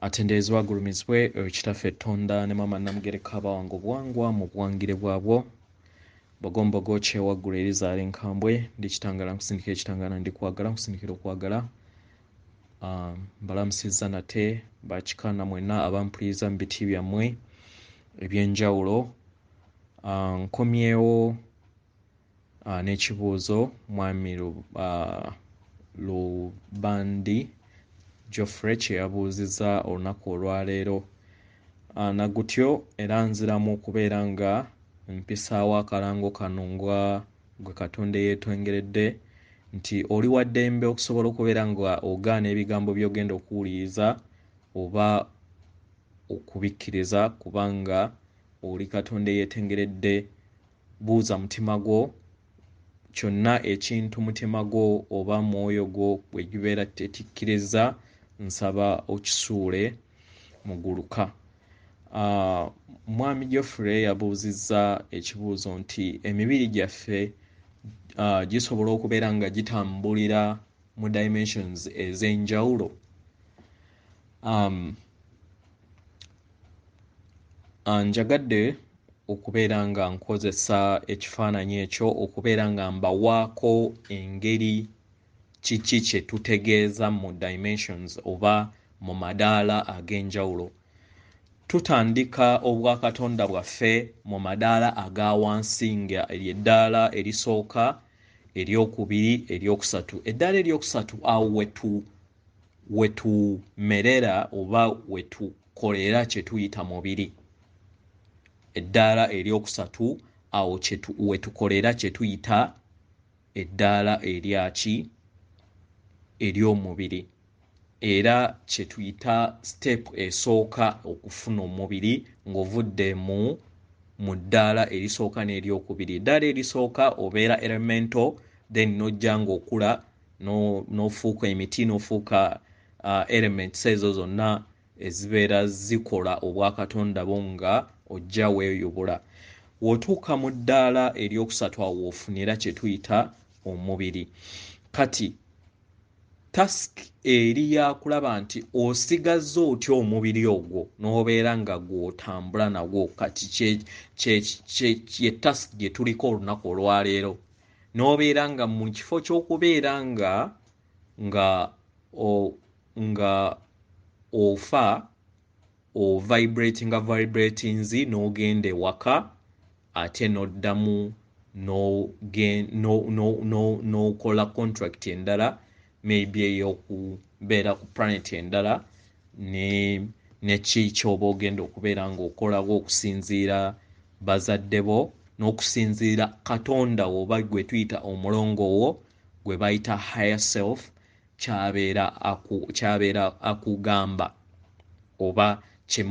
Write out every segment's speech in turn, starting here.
Atenderezebwa agulumizibwe oyo Kitaffe Ttonda ne Maama Namugereka abawanga obuwangwa mu buwangire bwabwo. Bogombogo kyewaggula erizaala enkambwe, ndi kitangala nkusindikira ekitangala, ndi kwagala nkusindikira okwagala. Mbalamusizza nate bakika namwenna abampuliriza mu biti byammwe ebyenjawulo. Nkomyewo n'ekibuuzo mwami Lubandi Geoffrey kye yabuuzizza olunaku olwaleero. Nagutyo era nziramu okubeera nga mpisaawo akalango kano nga gwe Katonda eyeetengeredde nti oli wa ddembe okusobola okubeera nga ogaana ebigambo by'ogenda okuwuliriza oba okubikkiriza, kubanga oli Katonda eyeetengeredde. Buuza mutima gwo kyonna ekintu mutima gwo oba mwoyo gwo bwe gibeera tekikkiriza, nsaba okisuule muguluka. Mwami Geoffrey yabuuzizza ekibuuzo nti emibiri gyaffe gisobola okubeera nga gitambulira mu dimensions ez'enjawulo. Njagadde okubeera nga nkozesa ekifaananyi ekyo okubeera nga mbawaako engeri kiki kye tutegeeza mu dimensions oba mu madaala ag'enjawulo. Tutandika obwakatonda bwaffe mu madaala aga wansi nga ery'eddaala erisooka, eryokubiri, eryokusatu. Eddaala eryokusatu awo wetumerera oba wetukolera kye tuyita mubiri. Eddaala eryokusatu awo wetukolera kye tuyita eddaala eryaki, ery'omubiri. Era kye tuyita step esooka okufuna omubiri ng'ovudde mu ddaala erisooka n'eryokubiri. Eddaala erisooka obeera elemental, then n'ojja ng'okula n'ofuuka emiti, n'ofuuka elements ezo zonna ezibeera zikola obwakatonda bwo nga ojja weeyubula. W'otuuka mu ddaala eryokusatu awo w'ofunira kye tuyita omubiri. Kati task eri ya kulaba nti osigazza otya omubiri ogwo n'obeera nga gw'otambula nagwo. Kati ye task gye tuliko olunaku olwaleero, n'obeera nga mu kifo ky'okubeera nga ofa ovibratinga vibratings n'ogenda ewaka ate n'oddamu n'okola contract endala, maybe ey'okubeera ku planet endala ne ki ky'oba ogenda okubeera ng'okolawo okusinziira bazadde bo n'okusinziira Katonda wo oba gwe tuyita omulongo wo gwe bayita higher self ky'abeera akugamba oba kye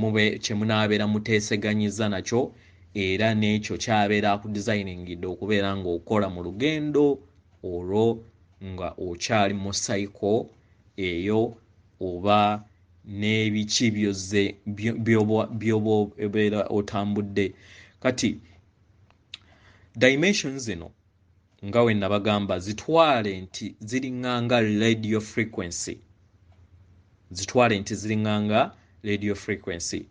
munaabeera muteeseganyiza nakyo, era n'ekyo ky'abeera akudesigningidde okubeera ng'okola mu lugendo olwo nga okyali mu cycle eyo oba n'ebiki byozze by'oba obeera otambudde. Kati dimensions zino nga we nabagamba zitwale nti ziriŋŋanga radio frequency, zitwale nti ziriŋŋanga radio frequency.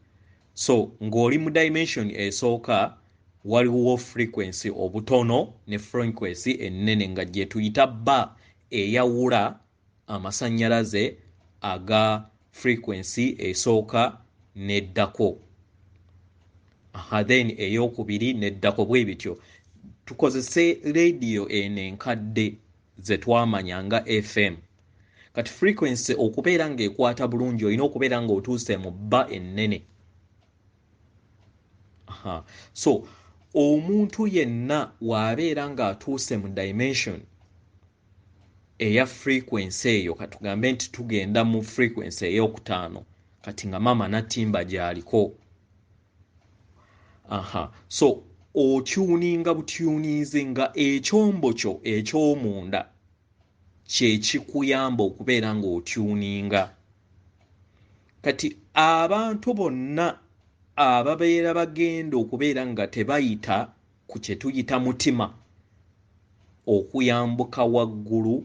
So ng'oli mu dimension esooka waliwo frequency obutono ne frequency ennene nga gye tuyita ba eyawula amasannyalaze aga frequency esooka n'eddako, then eyokubiri n'eddako bwe bityo. Tukozese radio eno enkadde ze twamanya nga FM. Kati frequency okubeera ng'ekwata bulungi olina okubeera ng'otuuse mu bba ennene. So omuntu yenna w'abeera ng'atuuse mu dimension eya frequency eyo, katugambe nti tugenda mu frequency eyokutaano, kati nga maama Natimba gy'aliko. So otuninga butuninze nga ekyombo kyo eky'omunda kye kikuyamba okubeera ng'otuninga. Kati abantu bonna ababeera bagenda okubeera nga tebayita ku kye tuyita mutima okuyambuka waggulu,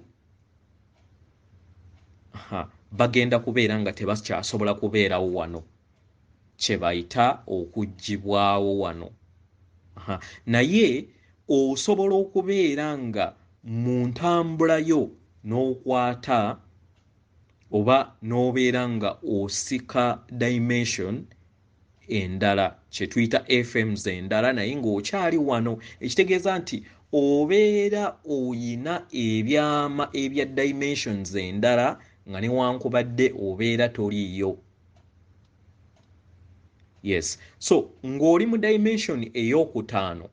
Bagenda kubeera nga tebakyasobola kubeerawo wano, kye bayita okuggyibwawo wano. Naye osobola okubeera nga mu ntambula yo n'okwata oba n'obeera nga osika dimension endala, kye tuyita FMs endala, naye ng'okyali wano. Ekitegeeza nti obeera oyina ebyama ebya dimensions endala nga newankubadde obeera toliiyo. Yes, so ng'oli mu dimension ey'okutaano,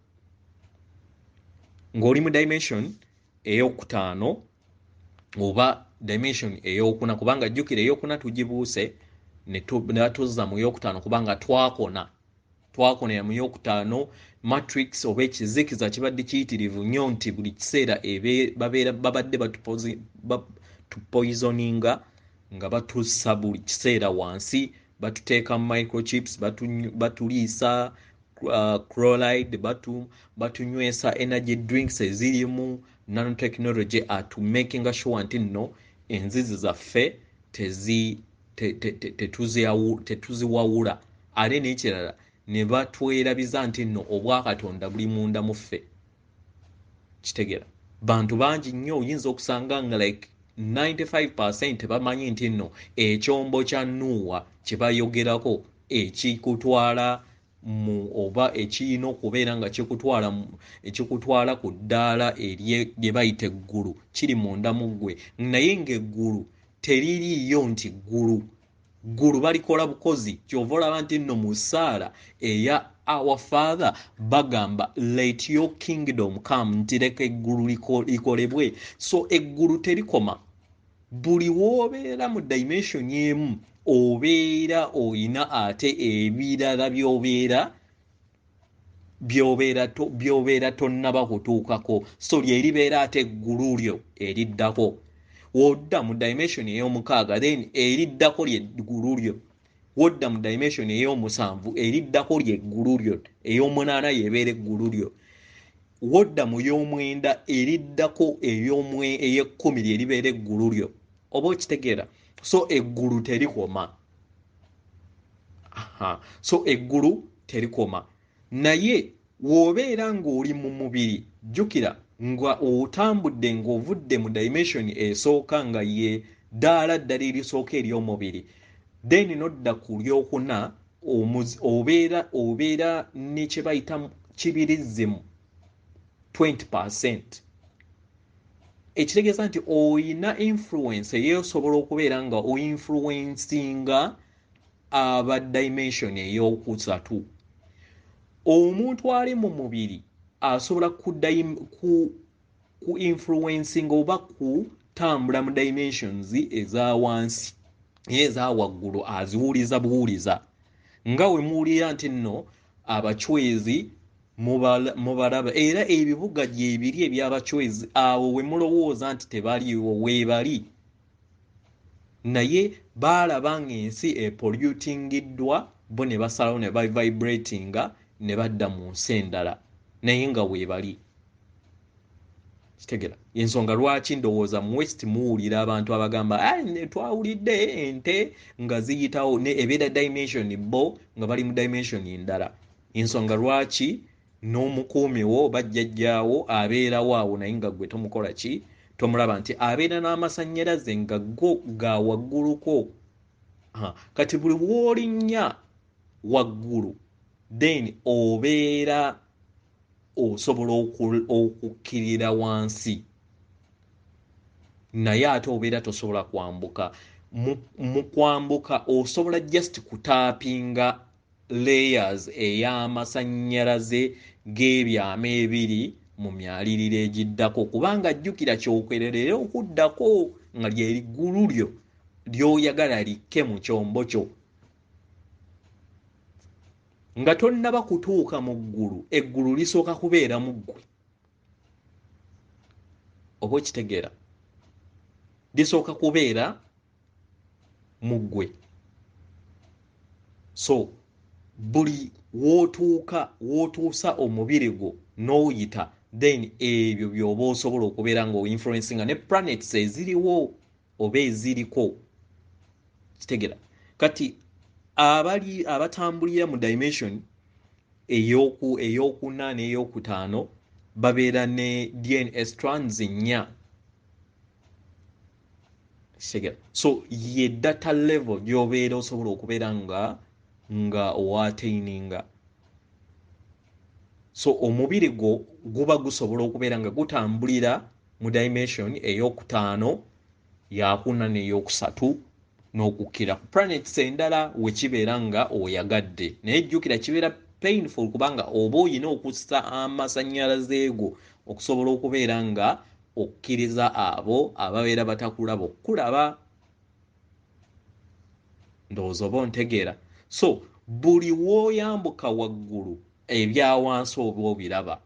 ng'oli mu dimension ey'okutaano oba dimension ey'okuna, kubanga jjukira ey'okuna tugibuuse ne tuzza mu ey'okutaano, kubanga twakonera mu ey'okutaano. Matrix oba ekizikiza kibadde kiyitirivu nnyo nti buli kiseera babadde batupoisoninga nga batussa buli kiseera wansi, batuteeka mu microchips, batuliisa chloride, batunywesa energy drinks ezirimu nanotechnology atumakinga sure nti nno enzizi zaffe tetuziwawula. Ate n'ekirala ne batwerabiza nti nno obwakatonda buli munda mu ffe. Kitegeera, bantu bangi nnyo oyinza okusanga nga like 95% tebamanyi nti nno ekyombo kya Nuuwa kye bayogerako ekikutwala mu oba ekiyina okubeera nga ekikutwala ku ddaala lye bayita eggulu kiri munda mu ggwe, naye ng'eggulu teririiyo nti ggulu balikola bukozi. Kyova olaba nti nno mu ssaala eya Our Father bagamba, "Let your kingdom come," nti leka eggulu likolebwe. So eggulu terikoma. Buli w'obeera mu dimension emu obeera oyina ate ebirala by'obeera tonnaba kutuukako, so lyeribeera ate eggulu lyo eriddako. Wodda mu dimension ey'omukaaga, then eriddako lyeggulu lyo. Wodda mu dimension ey'omusanvu, eriddako lyeggulu lyo. Ey'omunaana yebeera eggulu lyo. Wodda mu y'omwenda, eriddako ey'ekkumi lyeribeera eggulu lyo. Oba okitegeera? So eggulu terikoma. So eggulu terikoma, naye w'obeera ng'oli mu mubiri, jjukira nga otambudde ng'ovudde mu dimension esooka nga ye ddaala ddala erisooka ery'omubiri, then nodda ku lyokuna, obeera ne kye bayita kibirizimu 20%, ekitegeeza nti oyina influence eyeesobola okubeera nga oinfluencinga aba dimension ey'okusatu. Omuntu ali mu mubiri asobola ku influencing oba kutambula mu dimensions eza wansi, naye eza waggulu aziwuliza buwuliza. Nga we muwulira nti nno abachwezi mubalaba, era ebibuga gyebiri ebyabachwezi, awo we mulowooza nti tebaliiwo weebali, naye baalaba ng'ensi epollutingiddwa, bo ne basalawo ne bavibratinga ne badda mu nsi endala, naye nga weebali. Kitegeera ensonga lwaki ndowooza mu West muwulira abantu abagamba, "Twawulidde ente nga ziyitawo," ne ebeera dimension, bo nga bali mu dimension endala. Ensonga lwaki n'omukuumi wo bajjajjaawo abeerawo awo, naye nga gwe tomukola ki, tomulaba, nti abeera n'amasannyalaze nga go ga wagguluko. Kati buli w'olinnya waggulu, then obeera osobola okukkirira wansi, naye ate obeera tosobola kwambuka. Mu kwambuka osobola just kutaapinga layers ey'amasannyalaze g'ebyama ebiri mu myaliriro egiddako, kubanga jjukira kyokwererera okuddako nga lyeriggulu lyo ly'oyagala likke mu kyombo kyo. Nga tonnaba kutuuka mu ggulu, eggulu lisooka kubeera mu ggwe. Oba okitegeera? Lisooka kubeera mu ggwe. So buli w'otuuka, w'otuusa omubiri gwo n'oyita, then ebyo by'oba osobola okubeera ng'oinfluencinga ne planets eziriwo oba eziriko. Kitegera? Kati abali abatambulira mu dimension eyokuna n'eyokutaano babeera ne DNA strands 4. Kitegera? So ye data level gy'obeera osobola okubeera nga oattaininga. So omubiri gwo guba gusobola okubeera nga gutambulira mu dimension eyokutaano, yakuna n'eyokusatu n'okukkira ku planets endala wekibeera nga oyagadde. Naye jjukira kibeera painful kubanga oba oyina okussa amasannyalaze go okusobola okubeera nga okkiriza abo ababeera batakulaba okukulaba. Ndowooza oba ontegeera. So buli w'oyambuka waggulu ebyawansi oba obiraba.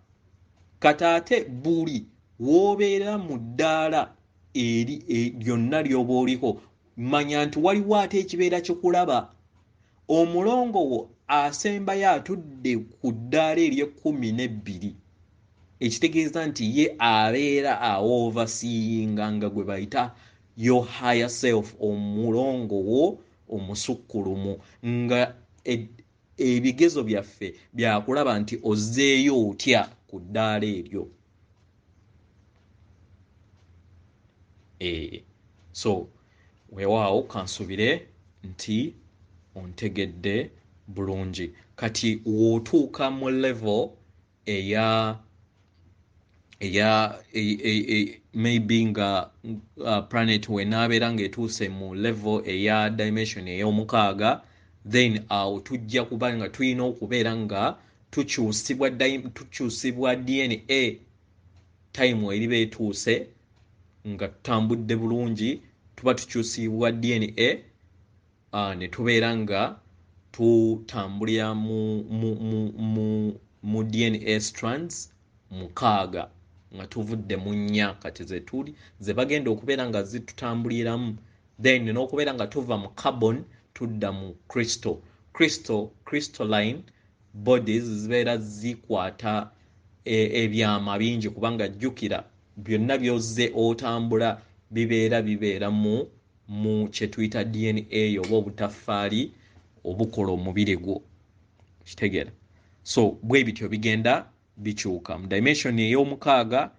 Kati ate buli w'obeera mu ddaala eri lyonna ly'oba oliko, manya nti waliwo ate ekibeera kikulaba. Omulongo wo asembayo atudde ku ddaala ery'ekkumi n'ebbiri, ekitegeeza nti ye abeera awoverseeinga nga gwe bayita your higher self, omulongo wo omusukkulumu, nga ebigezo byaffe byakulaba nti ozzeeyo otya ku ddaala eryo. So weewaawo kansubire nti ontegedde bulungi. Kati w'otuuka mu level eya maybe nga planet wenaabeera ng'etuuse mu level eya dimension ey'omukaaga, then awo tujja kuba nga tulina okubeera nga tukyusibwa DNA. Time eriba etuuse nga tutambudde bulungi, tuba tukyusibwa DNA, ne tubeera nga tutambulira mu DNA strands 6 nga tuvudde mu 4 kati ze tuli ze bagenda okubeera nga zitutambuliramu. Then n'okubeera nga tuva mu carbon tudda mu crystalline bodies zibeera zikwata ebyama bingi, kubanga jjukira byonna by'ozze otambula bibeera mu kye tuyita DNA oba obutaffaali obukola omubiri gwo. Kitegeera? So bwe bityo bigenda bikyuka. Mu dimension ey'omukaaga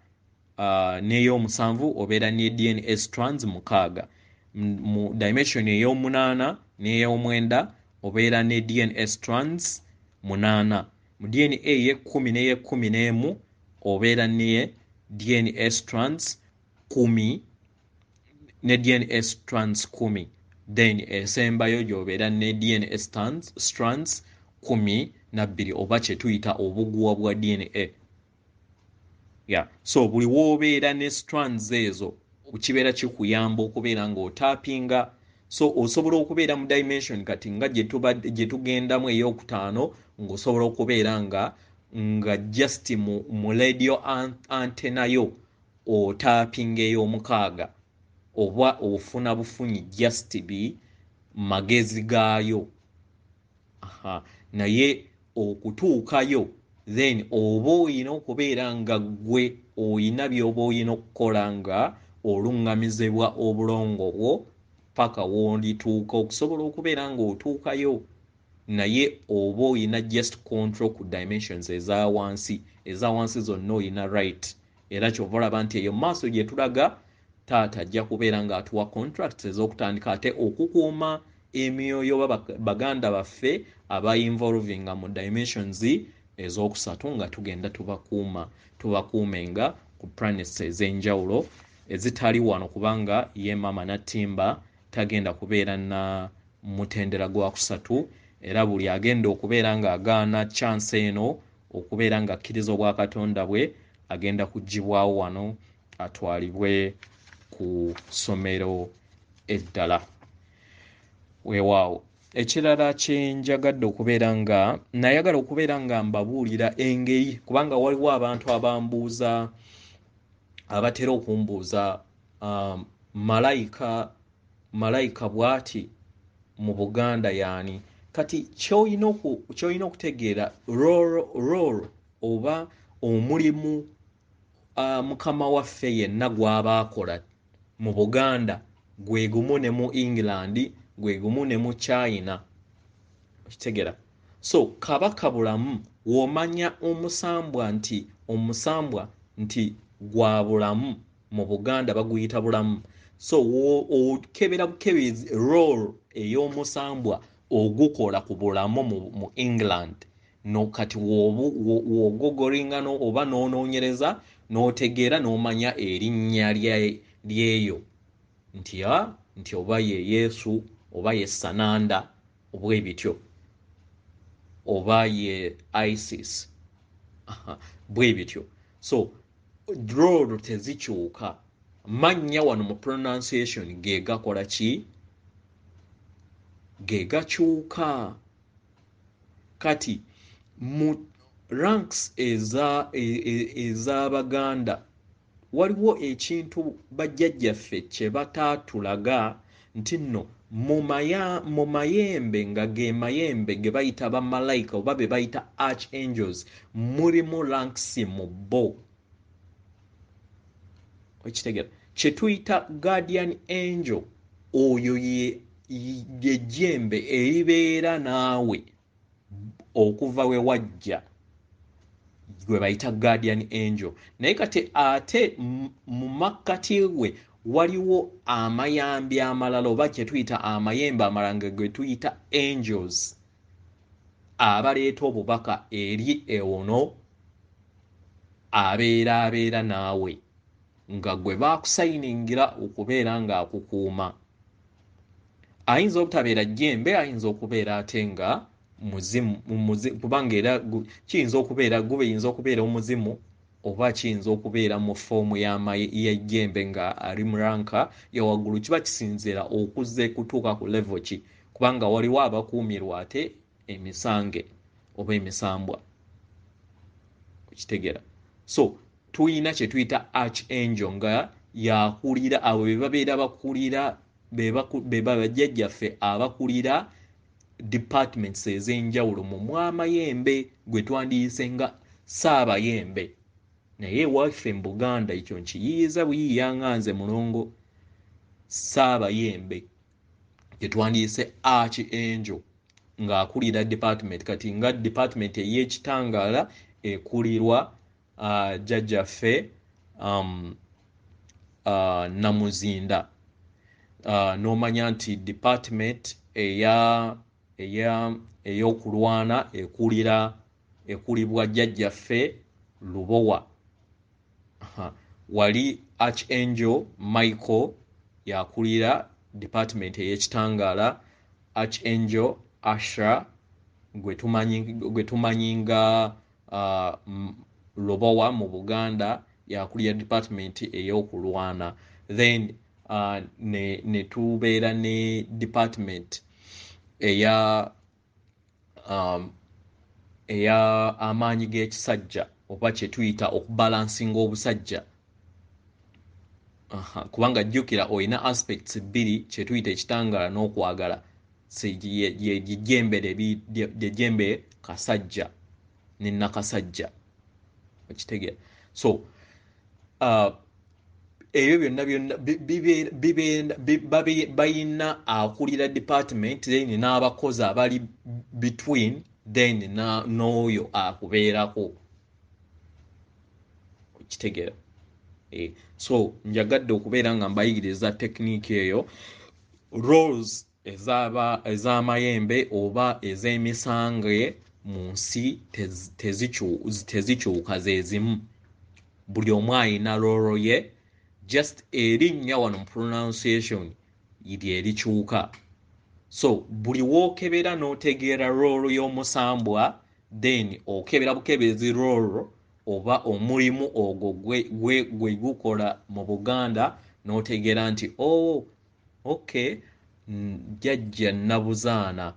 n'ey'omusanvu obeera ne DNA strands 6. Mu dimension ey'omunaana n'ey'omwenda obeera ne DNA strands 8. Mu DNA ey'ekkumi n'ey'ekkumi n'emu obeera ne DNA strands 10, ne DNA strands 10. Then esembayo gy'obeera ne DNA strands 12, oba kye tuyita obuguwa bwa DNA. Yeah. So buli w'obeera ne strands ezo kibeera kikuyamba okubeera ng'otappinga. So osobola okubeera mu dimension kati nga gye tugendamu ey'okutaano, ng'osobola okubeera nga just mu radio antenna yo otappinga ey'omukaaga, oba ofuna bufunyi just bi magezi gaayo. Aha. Naye okutuukayo then oba oyina okubeera nga ggwe oyina by'oba oyina okukola nga oluŋŋamizibwa obulongo bwo paka w'olituuka okusobola okubeera ng'otuukayo. Naye oba oyina just control ku dimensions eza wansi, eza wansi zonna oyina right. Era ky'ova olaba nti eyo maaso gye tulaga taata ajja kubeera ng'atuwa contracts ez'okutandika ate okukuuma emyoyo oba baganda baffe aba involvinga mu dimensions ez'okusatu, nga tugenda tubakuumenga ku planets ez'enjawulo ezitali wano, kubanga ye maama Natimba tagenda kubeera na mutendera gwa kusatu. Era buli agenda okubeera ng'agaana chance eno okubeera ng'akkiriza obwakatonda bwe agenda kuggyibwawo wano atwalibwe ku ssomero eddala. Weewaawo ekirala kye njagadde okubeera nga nayagala okubeera nga mbabuulira engeri, kubanga waliwo abantu abambuuza, abatera okumbuuza, malayika bw'ati mu Buganda yaani? Kati ky'olina okutegeera role oba omulimu mukama waffe yenna gw'aba akola mu Buganda gwe gumu ne mu England, Gwe gumu ne mu China, okitegera? So Kabaka Bulamu, w'omanya omusambwa nti omusambwa nti gwa bulamu, mu Buganda baguyita Bulamu. So okebera bukebezi role ey'omusambwa ogukola ku bulamu mu England. No kati w'ogogolinga oba n'onoonyereza n'otegeera n'omanya erinnya lyeyo nti nti oba ye Yesu oba ye Sananda oba ebityo oba ye Isis bwe bityo. So role tezikyuka, mannya wano mu pronunciation ge gakola ki? Ge gakyuka. Kati mu ranks ez'Abaganda waliwo ekintu bajjajjaffe kye bataatulaga nti nno mu mayembe, nga ge mayembe ge bayita bamalayika oba be bayita archangels, mulimu ranks mu bo, okitegera? Kye tuyita guardian angel, oyo ye jjembe eribeera naawe okuva we wajja, gwe bayita guardian angel. Naye kati ate mu makkati we waliwo amayambi amalala oba kye tuyita amayembe amalala nga ge tuyita angels, abaleeta obubaka eri ewono abeera naawe nga gwe baakusayiningira okubeera ng'akukuuma. Ayinza obutabeera jjembe, ayinza okubeera ate nga muzimu, kubanga era kiyinza okubeera gubiyinza okubeera omuzimu oba kiyinza okubeera mu foomu y'ejjembe nga ali mu ranka ya waggulu. Kiba kisinziira okuzze kutuuka ku level ki, kubanga waliwo abakuumirwa ate emisange oba emisambwa, okitegeera? So tuyina kye tuyita archangel nga yakulira abo be babeera bakulira, be bajjajjaffe abakulira departments ez'enjawulo mu mwamayembe gwe twandiyise nga Ssaabayembe. Naye waffe mu Buganda ekyo nkiyiiza buyiiya nga nze Mulongo. Ssaabayembe gye twandiyise archangel ng'akulira department. Kati nga department ey'ekitangaala ekulirwa jjajjaffe Namuzinda. N'omanya nti department ey'okulwana ekulibwa jjajjaffe Lubowa. Wali Archangel Michael yakulira department ey'ekitangaala, Archangel Asha gwe tumanyi nga Lubowa mu Buganda yakulira department ey'okulwana. Then ne tubeera ne department eya amaanyi g'ekisajja oba kye tuyita okubalansinga obusajja. Kubanga jjukira olina aspects bbiri, kye tuyita ekitangaala n'okwagala, lyejjembe kasajja ne nakasajja, okitegeera? So ebyo byonna byonna bayina akulira department, then n'abakozi abali between, then n'oyo akubeerako, okitegeera? So njagadde okubeera nga mbayigiriza technique eyo, roles ez'amayembe oba ez'emisange mu nsi tezikyuka, ze zimu. Buli omu ayina role ye, just erinnya wano mu pronunciation lye likyuka. So buli w'okebera n'otegeera role y'omusambwa, then okebera bukebezi role oba omulimu ogwo gwe gukola mu Buganda, n'otegeera nti oh, okay, jjajja Nabuzaana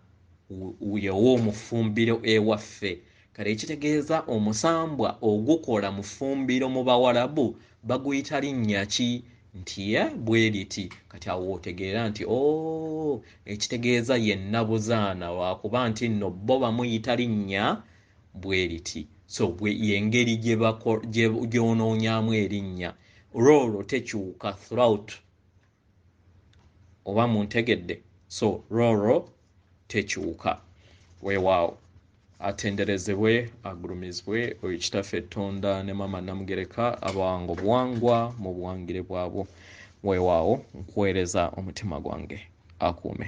yewa omufumbiro ewaffe. Kale ekitegeeza omusambwa ogukola mufumbiro mu Bawalabu baguyita linnya ki? Nti ye bwe riti. Kati awo otegeera nti oh, ekitegeeza ye Nabuzaana, lwakuba nti nno bo bamuyita linnya bwe riti. So yengeri gy'onoonyaamu erinnya, role tekyuka throughout, oba muntegedde? So roro tekyuka. Weewaawo, atenderezebwe, agulumizibwe oyo Kitaffe Ttonda ne Maama Namugereka, abawanga obuwangwa mu buwangire bwabwo. Weewaawo, nkuweereza omutima gwange, akuume.